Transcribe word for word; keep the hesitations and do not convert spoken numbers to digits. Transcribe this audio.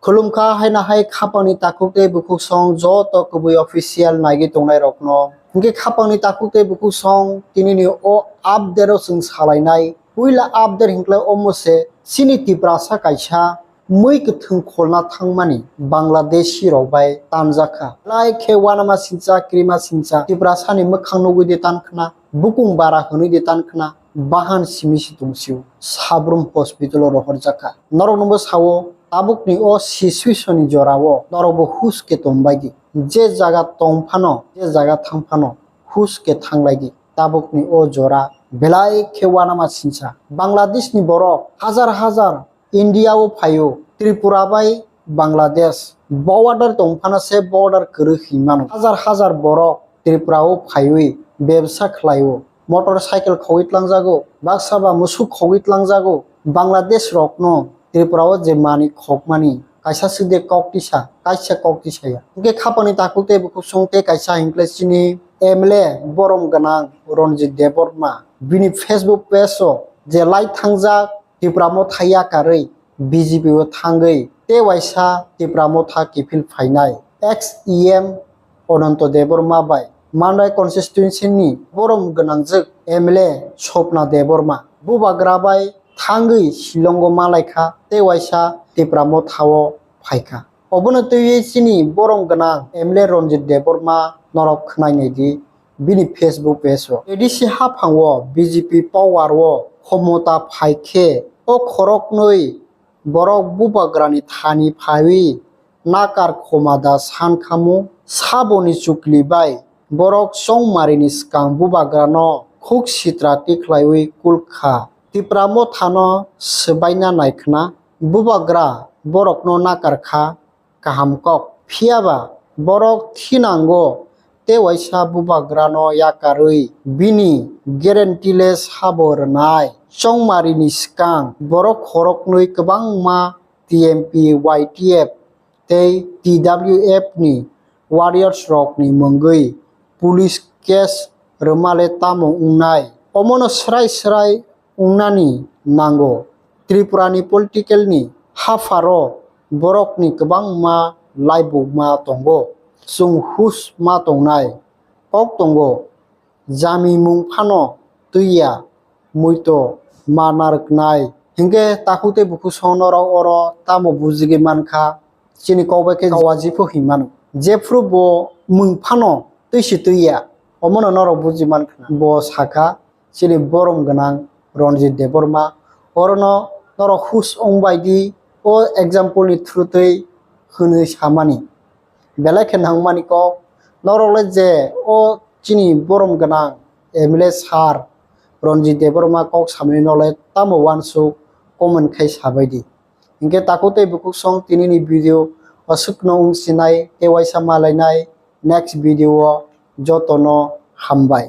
Khulumkha haino hai khapangni takhuk tei bukhuk song joto kubui official naigwi tongnai rokno. Hinkhe khapangni takhuk tei bukhuk song tinini o update o chwng salainai. Puila update hinkhlai omo se chini Tiprasa kaisa mui kwthwng kholna thangmani Bangladeshi rok bai tanjakha. Belai khe uanama sincha, krima sincha, Tiprasani mwkhang nugwi de tankhna, bukung bara hwnwi de tankhna, bahan simi si tong sio. Sabrum hospital o rohorjakha. Norok nungbo sao, tabukni o situation ni jora o norok bo hus khe tong bai di. Je jaga tong phano, je jaga thang phano hus khe thang lai di. Tabukni o jora belai khe uanama sincha. Bangladesh ni borok hajar hajar India o phaio, Tripura bai Bangladesh border tong phano se border kwrwi hinmano. Hajar hajar borok Tripura o phaiwi bebsa khlaio. Motor cycle khogwi tlangjago, baksa ba musuk khogwi tlangjago. Bangladesh rokno Tripura o je manwi khokmani kaisa swk de kok tisa, kaisa kok tisaya. Hinkhe khapangni takhuk tei bukhuk song tei kaisa hinkhlai chini M L A borom gwnang Ranjit Debbarma bini Facebook page o je lai thangjak Tipra Motha yakarwi B J P o thangwi tei waisa Tipra Motha kiphil phainai ex E M Ananto Debbarma bai Mandai constituency ni borom gwnangjwk M L A Swapna Debbarma bubagra bai thangwi Shillong o malaikha tei waisa Tipra Motha o phaikha. Obono twiwi chini borom gwnang M L A Ranjit Debbarma norok khwnai naidi bini Facebook page o. A D C haphango B J P power o khomota phaikhe o khoroknwi borok bubagrani thani phaiwi nakar khoma da san khamu, saboni chukli bai borok chongmarini swkang bubagrano khuk sitra tikhlaiwi kulkha. Tipra Mothano swbaina naikhna, bubagra borokno nakar kha kaham kok. Phiyaba borok thinango tei waisa bubagrano yakarwi bini guarantee le sabo rwnai. Chongmarini swkang borok khoroknwi kwbangma T M P, Y T F tei T W F ni warriors rokni mungwi police case rwmale tamo wngnai? Omono swrai swrai wngnani nango. Tripura ni political ni hapharo borokni kwbangma laibukma tongo. Chwng hus ma tongnai kok tongo. Jami mung phano twiya, muito ma narwknai. Hinkhe takhuk tei bukhuk song norok oro tamo bujigwi mankha, chini kok bai khe kawaji pho hinmano. Jephru bo mung phano twi si twiya, omono norok buji mankha. Bo sakha, chini borom gwnang Ranjit Debbarma, orono norok hus ong bai di, o example ni through twi hwnwi samani. Belai khe nangmani kok, norok le je o chini borom gwnang M L A sir Ranjit Debbarma kok samani no le tamo uansuk comment khai sabai di. Hinkhe takhuk tei bukhuk song tinini video aswkno wng sinai tei waisa malainai next video o jotono hambai.